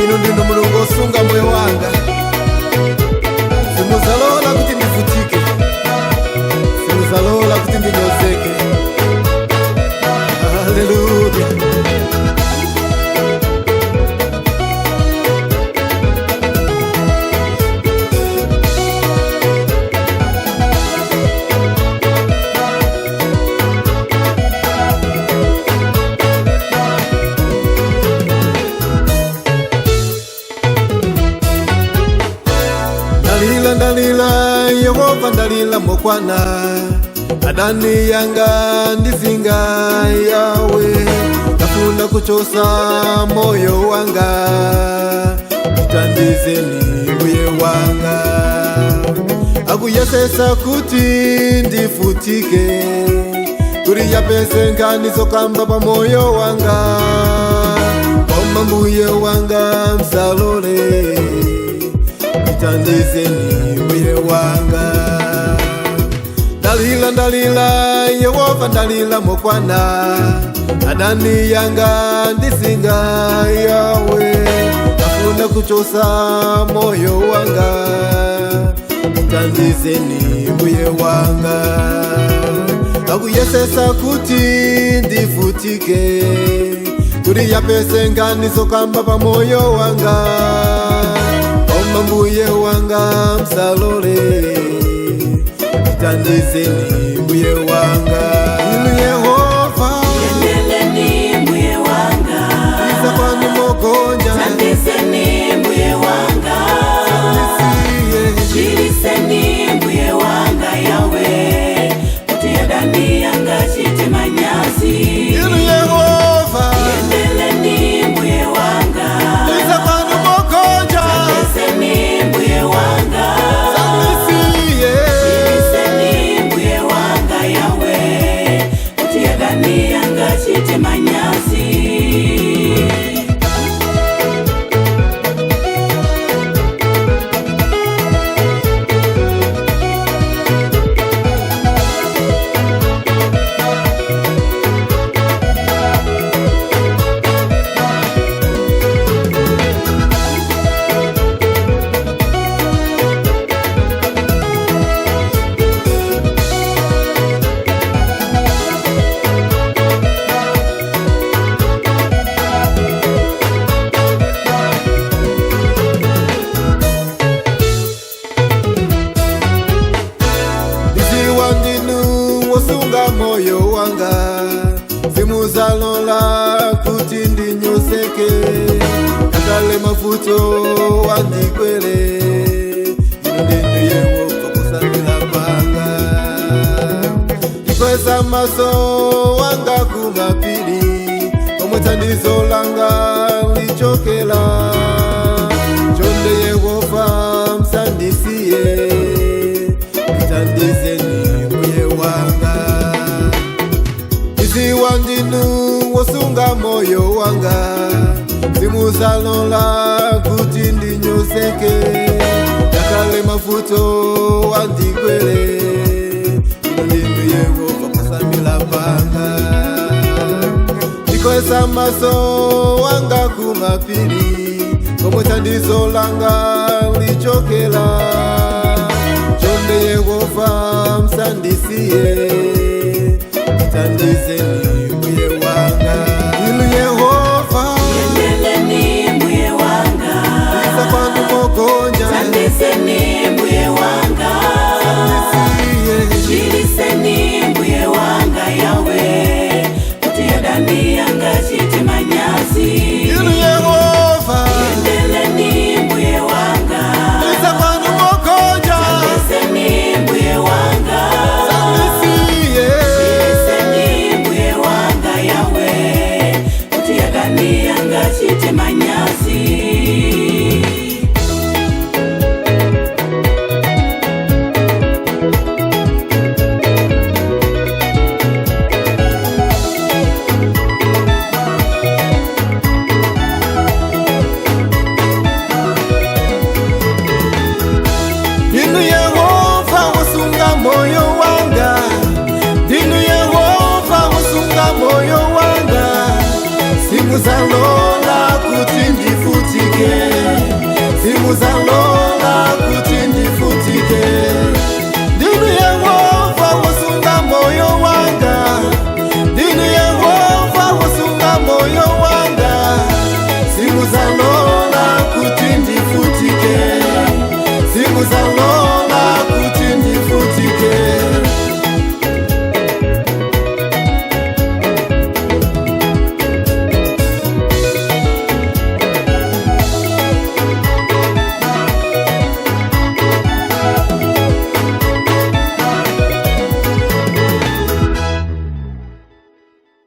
Inu ndinu Mulungu osunga moyo wanga, simuzalola kuti ndivutike, simuzalola kuti ndinyozeke. Haleluya. Ndalila, ndalila, Yehova, ndalila mokwana. Adani yanga ndizinga, yawe ndafuna kuchosa moyo wanga. Nditandizeni, mbuye wanga. Akuyesesa kuti ndifutike, kuri yapese nkhani zokamba pa moyo wanga. Koma mbuye wanga, msalole. Nditandizeni, mbuye wanga. Ndalila, ndalila, Yehova, ndalila mokwana. Adani yanga ndizinga, yawe ndafuna kuchosa moyo wanga. Nditandizeni, mbuye wanga. Akuyesesa kuti ndivutike, kuti yapese nkhani zokamba pa moyo wanga. Koma mbuye wanga, msalole. Nditandizeni, mbuye wanga. Inu Yehova, Endeleni, mbuye wanga. Iza kwanu mogonja. Tandizeni, mbuye wanga. Ndisiye. Chiliseni, mbuye wanga, yawe kuti adani yanga chite manyazi. Inu Yehova, Endeleni, mbuye wanga. Iza kwanu mogonja. Tandizeni, mbuye wanga. Ndisiye. Chiliseni, mbuye wanga, yawe kuti adani yanga chite manyazi. Ndiziwa ndinu wosunga moyo wanga, simuzalola kuti ndinyozeke. Kakale mavuto wandikwele, inu ndinu Yehova kusambila kwanga. Ndikweza maso wanga kumapiri, komwe thandizo langa lichokela. Chonde Yehova, msandisiye. Nditandizeni, mbuye wanga. Ndiziwa ndinu wosunga moyo wanga, simuzalola kuti ndinyozeke. Yakale mavuto wandikwele, inu ndinu Yehova kusamila panga. Ndikweza maso wanga kumapiri, komwe thandizo langa lichokela. Chonde Yehova, msandisiye. Nditandizeni, mbuye wanga. Inu Yehova, Endeleni, mbuye wanga. Iza kwanu mogonja. Tandizeni, mbuye wanga. Ndisiye. Chiliseni, mbuye wanga, yawe kuti adani yanga chite manyazi. Inu Yehova, Endeleni, mbuye wanga. Iza kwanu mogonja. Tandizeni, mbuye wanga. Ndisiye. Chiliseni, mbuye wanga. Muza